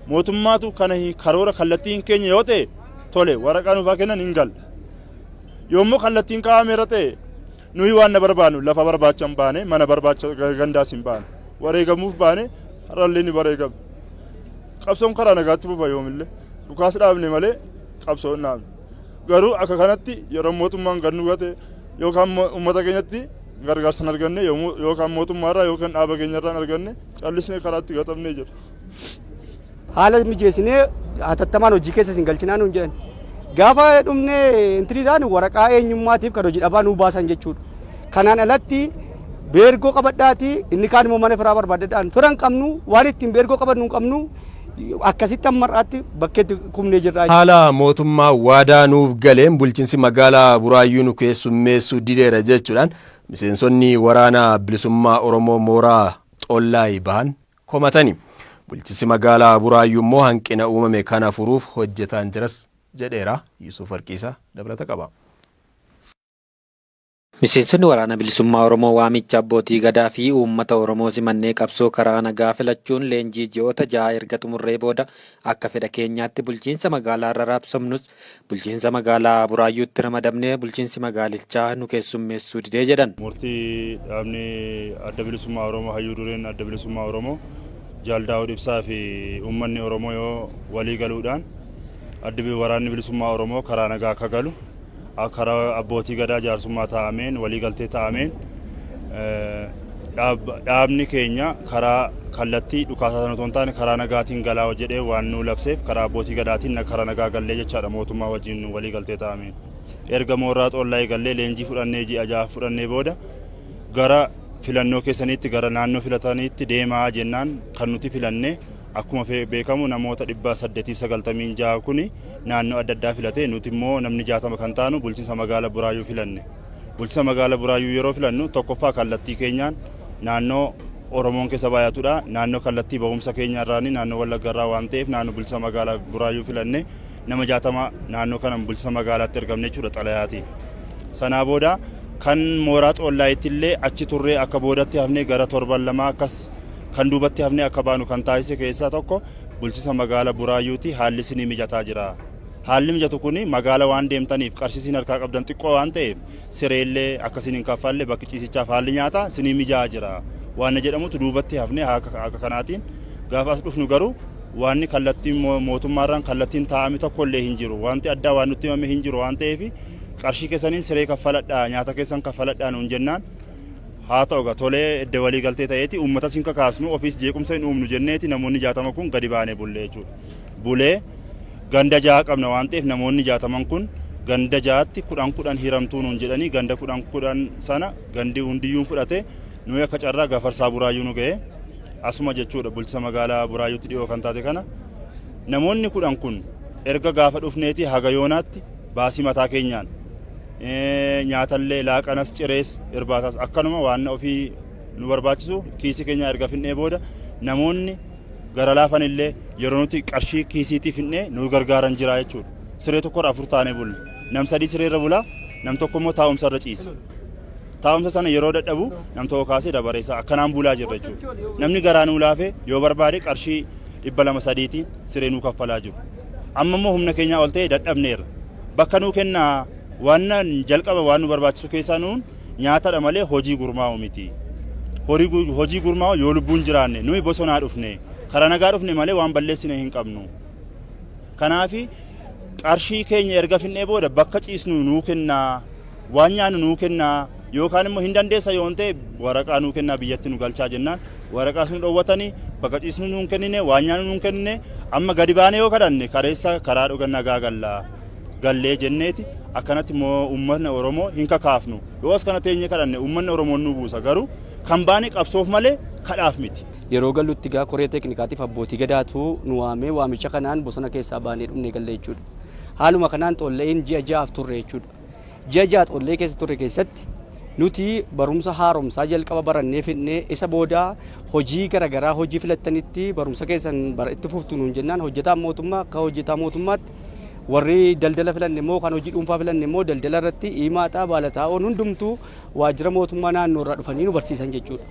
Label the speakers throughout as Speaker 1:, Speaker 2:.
Speaker 1: Mootummaatu kana karoora kallattii hin keenye yoo ta'e, tole, waraqaa nuufaa kennan, hin galla. Yommuu kallattiin kaa'ameera ta'e, nuyi waan na barbaannu lafa barbaacha hin baane, mana barbaacha gandaas hin baane, wareegamuuf baane. Har'allee ni wareegame. Qabsoon karaa nagaatti fufa yoomillee. Dhukaas dhaabne malee qabsoo hin dhaabne. Garuu akka kanatti yeroo mootummaan gad nu gate yookaan uummata keenyatti gargaarsa hin arganne, yookaan mootummaarraa yookaan dhaaba keenyarraa hin arganne, callisnee karaatti gatamnee jira.
Speaker 2: Haala mijeessinee hatattamaan hojii keessa isin galchinaa nuun jedhan. Gaafa dhumnee intinii ta'an, waraqaa eenyummaatiif kan hojii dhabaa nuu baasan jechuudha. Kanaan alatti beergoo qabadhaati, inni kaan immoo mana firaa barbaadadhaan, fira hin qabnu, waan ittiin beergoo qabannu hin qabnu, akkasitti amma har'aatti bakkeetti kumnee jirra.
Speaker 3: Haala mootummaa waadaa nuuf galeen bulchiinsi magaalaa Buraayyuu nu keessummeessuu dideera jechuudhaan miseensonni waraana bilisummaa Oromoo mooraa Xollaayii bahan komatani. Bulchiinsi magaalaa Buraayyuu immoo hanqina uumame kana furuuf hojjetaan jiras jedheera. Yuusuf Warqiisaa dabalata qaba.
Speaker 4: Miseensonni waraana bilisummaa Oromoo waamicha abbootii gadaa fi uummata Oromoo simannee qabsoo karaa nagaa filachuun leenjii ji'oota 6 erga xumurree booda akka fedha keenyaatti bulchiinsa magaalaa irra raabsamnus, bulchiinsa magaalaa Buraayyuutti ramadamnee bulchiinsi magaalichaa nu keessummeessuu didee jedhan.
Speaker 1: Murtii dhaabni Adda Bilisummaa Oromoo, hayyuu dureen Adda Bilisummaa Oromoo Jaal Daawud Ibsaa fi uummanni Oromoo yoo walii galuudhaan addi waraanni bilisummaa Oromoo karaa nagaa akka galu karaa abbootii gadaa jaarsummaa taa'ameen, walii galtee taa'ameen, dhaabni keenya karaa kallattii dhukaasaa sana otoo hin taane karaa nagaatiin galaa jedhee waan nuu labseef, karaa abbootii gadaatiin karaa nagaa gallee jechaadha, mootummaa wajjin walii galtee taa'ameen. Erga mooraa Xoollaayii gallee leenjii fudhannee ji'a 6 fudhannee booda, gara filannoo keessaniitti, gara naannoo filataniitti deemaa jennaan, kan nuti filanne akkuma beekamu namoota 896 kuni naannoo adda addaa filate. Nuti immoo namni 60 kan taanu bulchiinsa magaalaa Buraayyuu filanne. Bulchiinsa magaalaa Buraayyuu yeroo filannu, tokkoffaa kallattii keenyaan naannoo Oromoon keessa baay'atudha. Naannoo kallattii ba'umsa keenya irraani naannoo Wallagga irraa waan ta'eef, naannoo bulchiinsa magaalaa Buraayyuu filanne. Nama 60 naannoo kanan bulchiinsa magaalaatti ergamne jechuudha xalayaatiin. Sanaa booda kan mooraa Xoollaayitti illee achi turree akka boodatti hafnee gara torban 2 akkas kan duubatti hafnee akka baanu kan taasise keessaa tokko bulchiinsa magaalaa Buraayyuuti haalli isinii mijataa jira. Haalli mijatu kun magaala waan deemtaniif, qarshii isin harkaa qabdan xiqqoo waan ta'eef, sireellee akka isin hin kaffalle, bakki ciisichaaf haalli nyaataa isinii mijaa'aa jira. Waan jedhamutu duubatti hafnee akka kanaatiin gaafa as dhufnu garuu waanni kallattiin mootummaarraan kallattiin taa'ame tokko illee hin jiru. Wanti addaa waan nutti himame hin jiru waan ta'eef, qarshii keessaniin siree kaffaladhaa, nyaata keessan kaffaladhaa nuun jennaan, haa ta'u egaa tolee, edda walii galtee ta'eeti uummata sin kakaasnu, ofiis jeequmsa hin uumnu jenneeti namoonni 60 kun gadi baanee bullee jechuudha. Bulee ganda jaha qabna waan ta'eef, namoonni 60n kun ganda jahatti 10 10 hiramtuu nuun jedhanii, ganda 10 10 sana gandi hundiyyuun fudhate. Nuyi akka carraa Gafarsaa Buraayyuu nu ga'e, asuma jechuudha, bulchiinsa magaalaa Buraayyuutti dhiyoo kan taate kana. Namoonni 10 kun erga gaafa dhufneeti haga yoonaatti baasii mataa keenyaan nyaatallee, laaqanas, cirees, irbaataas, akkanuma waan ofii nu barbaachisu kiisii keenya erga finnee booda, namoonni gara laafan illee yeroo nuti qarshii kiisiitii finnee nu gargaaran jira jechuudha. Siree tokkorra afur taanee bulle. Nam sadii sireerra bula, nam tokko immoo taa'umsa irra ciisa. Taa'umsa sana yeroo dadhabu nam tokko kaasee dabareessa akkanaan bulaa jirra jechuudha. Namni garaa nuu laafee yoo barbaade qarshii 200 sadiitiin siree nuu kaffalaa jiru. Amma immoo humna keenyaa ol ta'e, dadhabneerra. Bakka nuu kennaa, waan jalqaba waan nu barbaachisu keessaa nuun nyaatadha malee hojii gurmaa'u miti. Hojii gurmaa'u yoo lubbuun jiraanne, nuyi bosonaa dhufne, karaa nagaa dhufne malee waan balleessine hin qabnu. Kanaafi qarshii keenya erga finnee booda bakka ciisnu nuu kennaa, waan nyaannu nuu kennaa, yookaan immoo hin dandeessa yoo ta'e waraqaa nuu kennaa, biyyatti nu galchaa jennaan, waraqaa sun dhoowwatanii bakka ciisnu nuu hin kennine, waan nyaannu nuu hin kennine. Amma gadi baanee yoo kadhanne kareessa karaa dhugan nagaa gallaa gallee jenneeti akkanatti immoo uummanni Oromoo hin kakaafnu. Yoo as kana teenyee kadhanne uummanni Oromoo nu buusa, garuu kan baane qabsoof malee kadhaaf miti.
Speaker 2: Yeroo gallutti gaa koree teeknikaatiif abbootii gadaatu nu waamee, waamicha kanaan bosona keessaa baanee dhufnee galle jechuudha. Haaluma kanaan Xoolla'iin ji'a 6f turre jechuudha. Ji'a 6 Xoolla'ii keessa turre keessatti nuti barumsa haaromsaa jalqaba barannee fidnee, isa booda hojii garaagaraa, hojii filattanitti barumsa keessan itti fuftu nuun jennaan, hojjetaan mootummaa akka hojjetaa mootummaatti, warri daldala filanne immoo, kan hojii dhuunfaa filanne immoo daldala irratti, hiimaaxaa baalataa'oon hundumtuu waajjira mootummaa naannoo irraa dhufanii nu barsiisan jechuudha.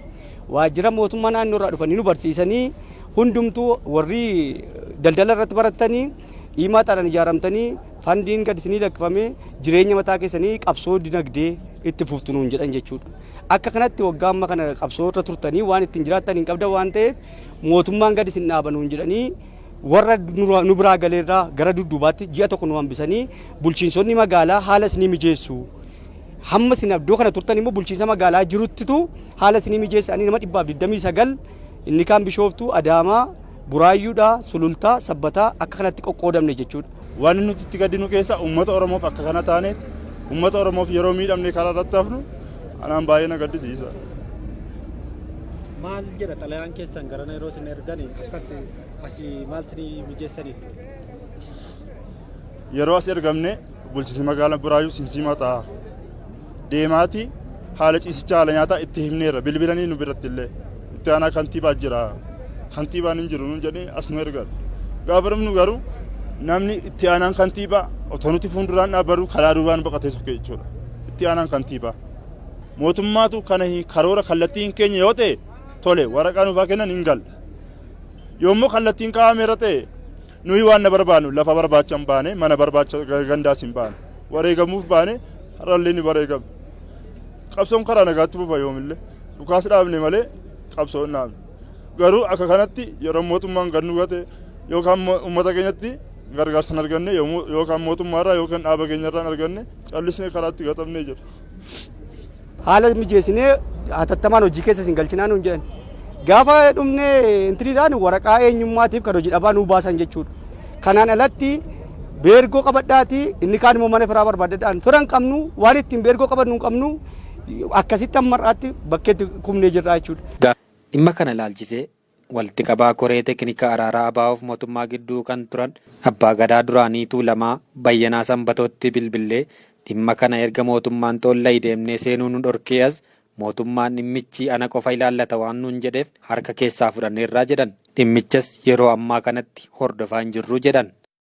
Speaker 2: Waajjira mootummaa naannoo irraa dhufanii nu barsiisanii hundumtuu warri Daldala irratti barattanii, himaataadhaan ijaaramtanii, fandiin gad isinii lakkifamee, jireenya mataa keessanii qabsoo dinagdee itti fuftu nuun jedhan jechuudha. Akka kanatti waggaa amma kana qabsoo irra turtanii waan ittiin jiraattan hin qabdan waan ta'eef, mootummaan gad isin dhaaba nuun jedhanii, warra nu biraa galeerraa gara dudduubaatti ji'a 1 nu hambisanii, bulchiinsonni magaalaa haala isinii mijeessu. Hamma isin iddoo kana turtan immoo bulchiinsa magaalaa jiruttitu haala isinii mijeessanii, nama 129 inni kaan Bishooftuu, Adaamaa, Buraayyuudhaa, Sulultaa, Sabbataa akka kanatti qoqqoodamne jechuudha.
Speaker 1: Waan nuti itti gaddinu keessa uummata Oromoof akka kana taaneet uummata Oromoof yeroo miidhamne karaa irratti hafnu anaan baay'ee na gaddisiisa.
Speaker 4: Maal jedha xalayaan keessan garana yeroo isin ergani, akkas asii maal isinii mijeessaniif ture?
Speaker 1: Yeroo as ergamne bulchiinsi magaalaa Buraayyuu sin simataa deemaati, haala ciisichaa, haala nyaataa itti himneerra. Bilbilanii nu biratti illee itti aanaa kantiibaa jira, kantiibaan hin jiru nuun jedhee as nu ergan. Gaafa dhufnu garuu namni itti aanaan kantiibaa otoo nuti fuulduraan dhaabbannu karaa duubaan baqatee sokke jechuudha. Itti aanaan kantiibaa mootummaatu kana karoora kallattii hin keenye yoo ta'e, tole, waraqaa nuufaa kennan hin galla. Yommuu kallattiin kaa'ameera ta'e, nuyi waan na barbaannu lafa barbaacha hin baane, mana barbaacha gandaas hin baane, wareegamuuf baane. Har'allee ni wareegame. Qabsoon karaa nagaatti fufa yoomillee. Dhukaas dhaabne malee qabsoo hin dhaabne. Garuu akka kanatti yeroo mootummaan gad nu gate yookaan uummata keenyatti gargaarsa hin arganne, yookaan mootummaarraa yookaan dhaaba keenyarraa hin arganne, callisnee karaatti gatamnee jira.
Speaker 2: Haala mijeessinee hatattamaan hojii keessa isin galchinaa nuun jedhan. Gaafa dhumne intinii ta'an waraqaa eenyummaatiif kan hojii dhabaa nuu baasan jechuudha. Kanaan alatti beergoo qabadhaati, inni kaan immoo mana firaa barbaadadhaan, fira hin qabnu, waan ittiin beergoo qabannu hin qabnu, akkasitti amma har'aatti bakkeetti kumnee jirra jechuudha.
Speaker 4: Dhimma kana ilaalchisee walitti qabaa koree teeknika araaraa ABO'f mootummaa gidduu kan turan Abbaa Gadaa duraanii Tuulamaa Bayyanaa Sanbatootti bilbillee, dhimma kana erga mootummaan Xoollay deemnee seenuu nu dhorkee as mootummaan dhimmichi ana qofa ilaallata waan nuun jedheef harka keessaa fudhanneerraa jedhan. Dhimmichas yeroo ammaa kanatti hordofaa hin jirru jedhan.